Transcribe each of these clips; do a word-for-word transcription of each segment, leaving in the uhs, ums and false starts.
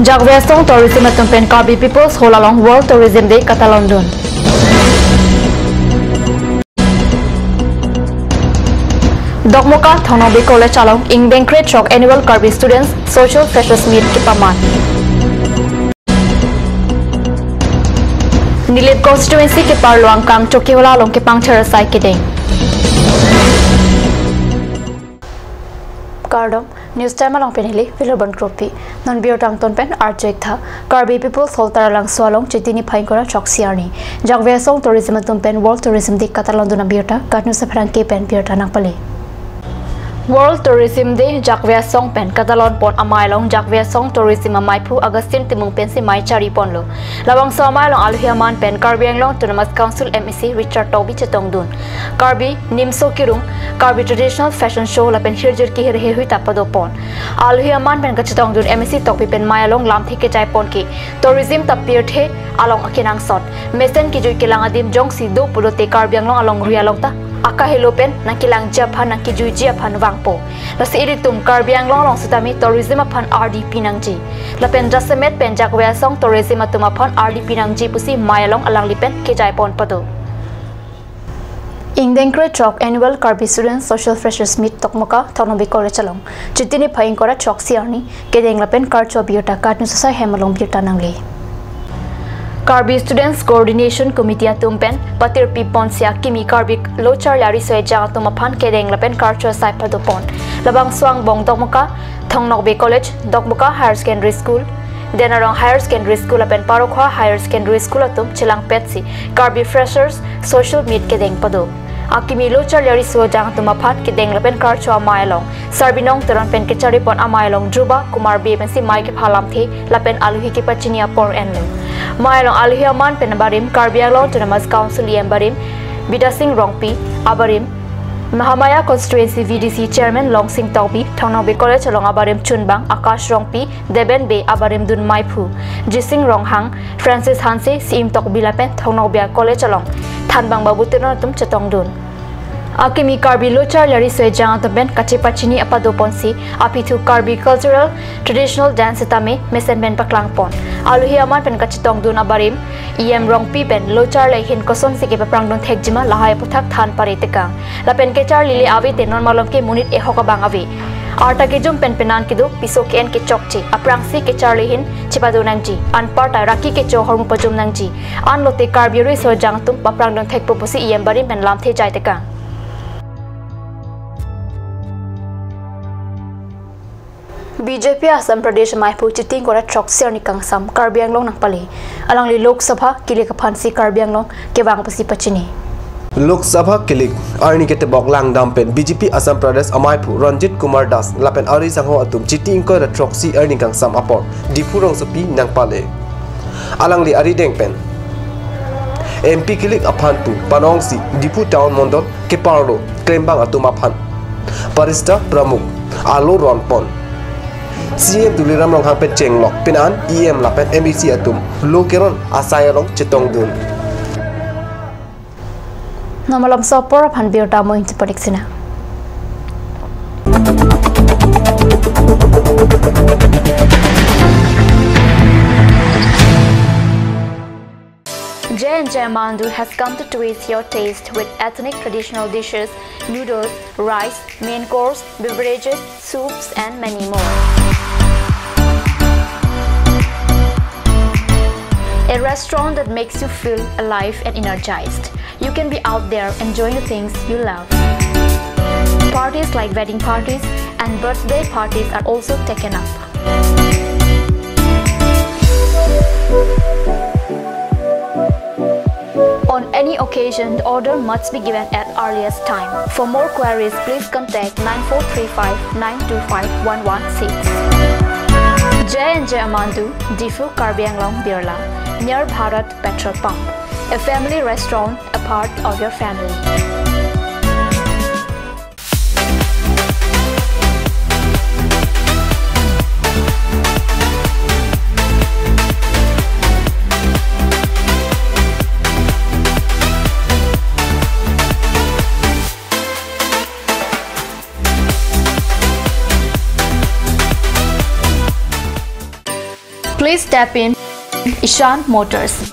Jakve Asong Tourism atum pen Karbi People's Hall along World Tourism Day katalondun. Dokmoka Thong Nokbe College along ingdeng krethrok Annual Karbi Students Social Freshers Meet kepaman. Nilip Constituency keparlo angkang Chokihola along kepangthir asai kedeng. Kardom, News Time along pen neli Vilurban Kropi. Non birta angton pen arju-ik tha. Karbi People's Hall Taralangso along Chiti niphai ingkoi ra throksi arni Jakve Asong Tourism atum pen World Tourism Day katalondun abirta, KAT News apherangke pen birta nangpale. World Tourism Day Jakve Asong pen katalon pon amei along Jakve Asong Tourism amaiphu Augustine Timung pensi mei chari ponlo. Labangso amei along alohi aman pen Karbi Anglong Autonomous Council M A C Richard Tokbi chetongdun. Karbi Nimso Kirung, Karbi Traditional Fashion Show lapen hirjir kehir heihui ta padopon. Alohi aman pen kachetongdun M A C Tokbi pen mei along lamthe kejai pon ke tourism ta pirthe along akenangsot. Mesen kejui kelang adim jongsi do pulote Karbi Anglong alongri along ta akahelo pen nangkelangji aphan nangkejuiji aphan vangpo. Lasi ilitum Karbi Anglong along sitame tourism aphan ardi pinangji. Lapen jasemet pen Jakve Asong Tourism atum aphan ardi pinangji pusi mei along alangli pen kejai pon pado. Ingdeng krethrok Annual Karbi Students Social Freshers Meet Dokmoka Thong Nokbe College along Chiti niphai ingkoi ra throksi arni kedeng lapen karcho abirta KAT News asai hem along birta nangle. Karbi Students Coordination Committee atum pen patirpi ponsi akimi Karbi lo charli ariso ejang atum aphan kedeng lapen karcho asai padopon. Labangso angbong Dokmoka Thong Nokbe College, Dokmoka Higher Secondary School, Denarong Higher Secondary School lapen Parokhwa Higher Secondary School atum chelangpetsi Karbi Freshers Social Meet kedeng pado. Akimi lo charli ariso ejang atum aphan kedeng lapen karcho amei along Sarbinong Teron pen kechari pon amei along Dhruba Kumar Bey pensi mei kepha lamthe lapen alohi kepachini apor enlo. Mei along alohi aman pen abarim Karbi Anglong Autonomous Council E M barim Bidya Sing Rongpi, abarim Mahamaya Constituency V D C Chairman Longsing Tokbi, Thong Nokbe College along abarim chunbang Akash Rongpi, Deben Bey, abarim dun meiphu Jising Ronghang, Francis Hanse, Siim Tokbi lapen Thong Nokbe College along thanbang Babu Teron atum chetongdun. Akimi Karbi lo charli ariso ejang atum pen kachepachini apado ponsi aphi thu Karbi cultural traditional dance tame mesen pen paklang pon. Alohi aman pen kachetongdun abarim E M Rongpi pen lo charli ahin kosonsi kepaprangdun thekjima lahai aputhak than pare tekang. Lapen kecharlile ave te non malom ke monit ehok abang ave. Arta kejum pen penan kedo, piso ke-en kechokche, aphrangsi kecharli ahin chepado nangji. Anparta raki kecho ahormu pajum nangji. Anlote Karbi ariso ejang atum paprangdun thekpo pusi E M barim pen lamthe jai tekang. B J P Assam Pradesh amaiphu Chiti ingkoi ra throksi arni kangsam Karbi Anglong nangpale. Alangli Lok Sabha kilik aphansi Karbi Anglong kevang pusi pachini. Lok Sabha kilik arni ketebok langdam pen B J P Assam Pradesh amaiphu Ranjit Kumar Das lapen ari sangho atum Chiti ingkoi ra throksi arni kangsam apor Diphu rongsopi nangpale. Alangli arideng pen M P kilik aphan pu panongsi Diphu Town Mondol keparlo klembang atum aphan Barista Pramukh alo ron pon. C M Tuliram Ronghang pen chenglok penan E M lapen M A C atum lo keron asai along chetongdun. Non malomso apor aphan birta mo ingti padik sina. J and J Amandu has come to twist your taste with ethnic traditional dishes, noodles, rice, main course, beverages, soups, and many more. A restaurant that makes you feel alive and energized. You can be out there enjoying the things you love. Parties like wedding parties and birthday parties are also taken up. On any occasion, the order must be given at earliest time. For more queries, please contact nine four three five nine two five one one six. J and J Amandu, Diphu, Karbi Anglong, Birla, near Bharat Petrol Pump. A family restaurant, a part of your family. Step in Ishan Motors,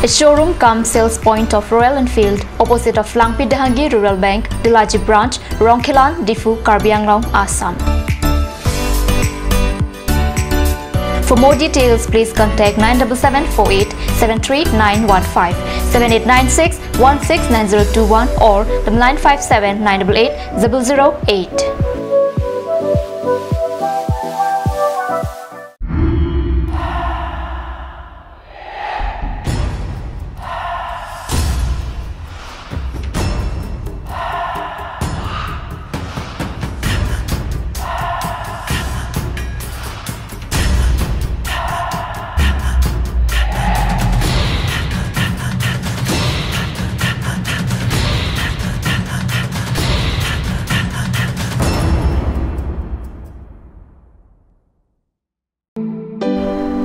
a showroom cum sales point of Royal Enfield, opposite of Langpi Dehangi Rural Bank, Delaji Branch, Rongkhelan, Diphu, Karbi Anglong, Assam. For more details, please contact nine double seven four eight seven three nine one five, seven eight nine six one six nine zero two one or nine five seven nine double eight double zero eight.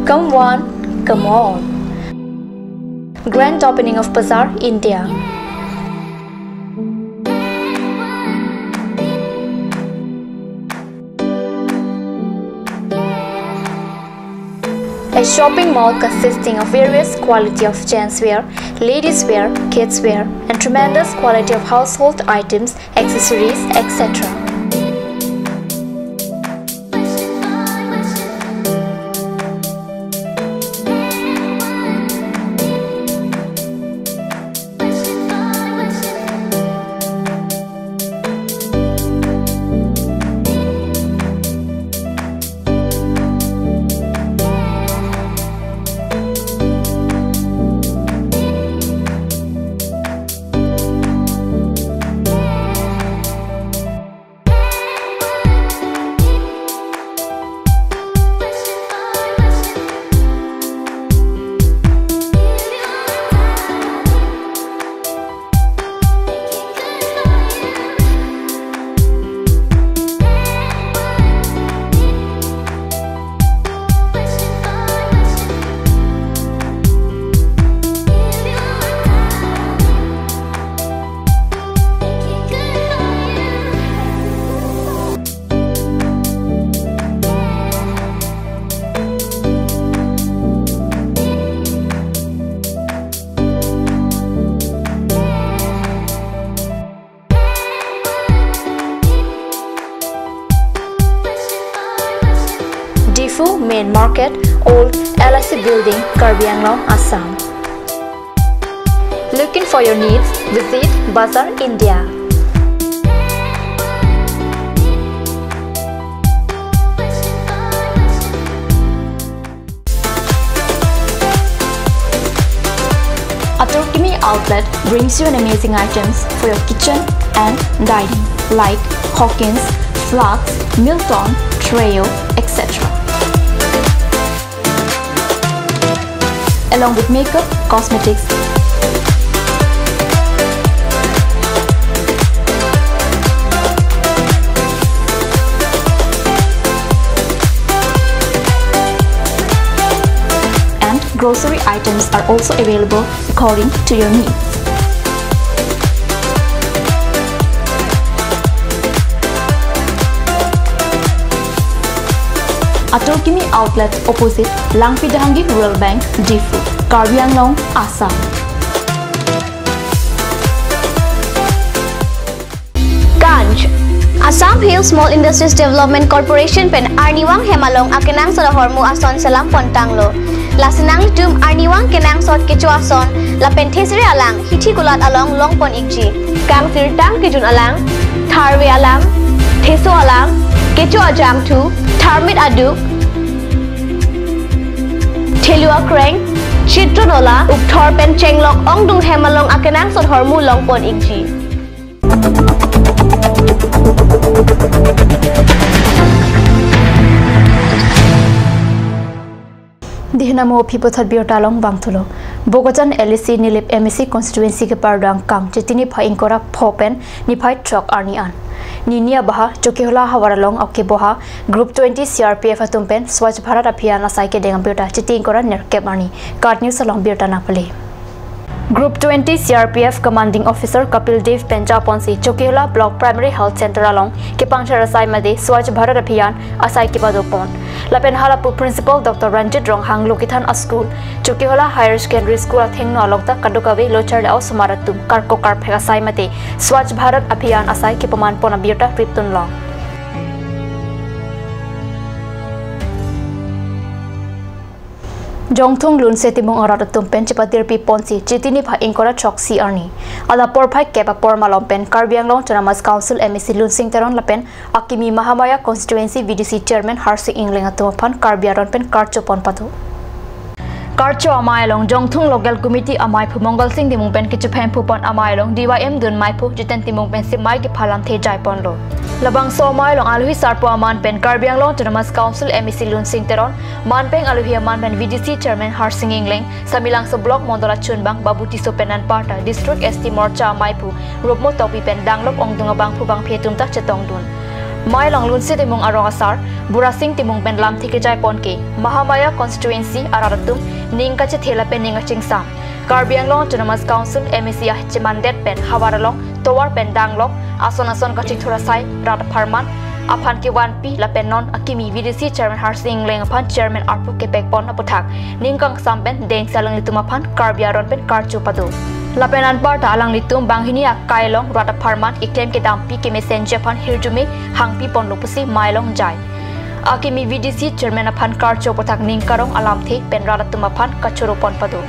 Come one, come all. Grand opening of Bazaar, India. A shopping mall consisting of various quality of gents wear, ladies wear, kids wear, and tremendous quality of household items, accessories, et cetera. Diphu Main Market, Old L I C Building, Karbi Anglong, Assam. Looking for your needs? Visit Bazaar India. Atur Kimi Outlet brings you an amazing items for your kitchen and dining, like Hawkins, Flax, Milton, Treo, et cetera. Along with makeup, cosmetics, and grocery items are also available according to your needs. Atur Kimi Outlet, opposite Langpi Dehangi Rural Bank, Diphu, Karbi Anglong, Assam. Ganj. Assam Hill Small Industries Development Corporation pen arnivang hem along akenangsot ahormu ason selam pon tanglo. Lasi nanglitum arnivang kenangsot kecho ason lapen thesere alang hithi kulat along longpon ikji. Kangsirtang kejun alang, tharve alang, theso alang, kecho ajangthu, tharmit aduk, thelu akreng, chitron ola, ukthor pen chenglok ongdung hem along akenangsot ahormu longpon ikji. Dihna mo aphi puthot birta along bangthulo. Bokajan L A C Nilip M A C constituency kepardang kang Chiti niphai ingkoi ra pho pen niphai throk arni an. Nini abaha Chokihola havar along oke boha Group twenty C R P F atum pen Swachh Bharat Abhiyan asai kedeng abirta Chiti ingkoi ra nerkep arni. KAT News along birta nangpale. Group twenty C R P F Commanding Officer Kapil Dev pen japonsi Chokihola Block Primary Health Center along kepangthir asai mate Swachh Bharat Abhiyan asai kepado pon. Lapen halapu Principal Doctor Ranjit Ronghang lo kethan a-school Chokihola Higher Secondary School athengno along ta kadokave lo charli a-osomar atum karkok karphek asai mate Swachh Bharat Abhiyan asai kepaman pon abirta riptun long. Jongthung Lunse Timung arat atum pen chepatirpi ponsi Chiti niphai ingkoi ra throksi arni adap porphai kep apor malom pen Karbi Anglong Autonomous Council M A C Lunsing Teron lapen akimi Mahamaya Constituency V D C Chairman Harsing Engleng atum aphan Karbi aron pen karcho pon pado. Karcho amei along Jongthung Local Committee ameiphu Mongal Sing Timung pen kechephemphu pon amei along D Y M dun meiphu Jiten Timung pensi mei kepha lamthe jai ponlo. Labangso amei along alohi sarpo aman pen Karbi Anglong Autonomous Council M A C Lunsing Teron, manpeng alohi aman pen V D C Chairman Harsing Engleng, Samelangso Block Mondol achunbang Babu Tisso pen anparta District S T Morcha ameiphu Rupmo Tokbi pen danglok ongdung abangphu bangphi atum ta chetongdun. Mei along Lunse Timung arong asar Burasing Timung pen lamthe kejai pon ke Mahamaya Constituency arat atum ning kachethe lapen ning kachingsam, Karbi Anglong Autonomous Council M A C achemandet pen havar along tovar pen danglok ason ason kachingthur asai rat apharman aphan kevanpi lapen non akimi V D C Chairman Harsing Engleng aphan Chairman arpu kepek pon aputhak ning kangsam pen dengsi alanglitum aphan Karbi aron pen karcho pado. Lapen anparta alanglitum banghini akai along rat apharman keklem kedampi kemesenji aphan hirjume hangpi ponlo pusi mei along jai. Akimi V D C Chairman aphan karcho aputhak ning karong alamthe pen rat atum aphan kachoro pon pado.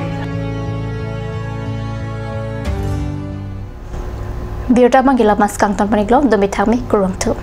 Birta abang ke la-an si kangton pon-iklo, dome thakme, kurvangthu.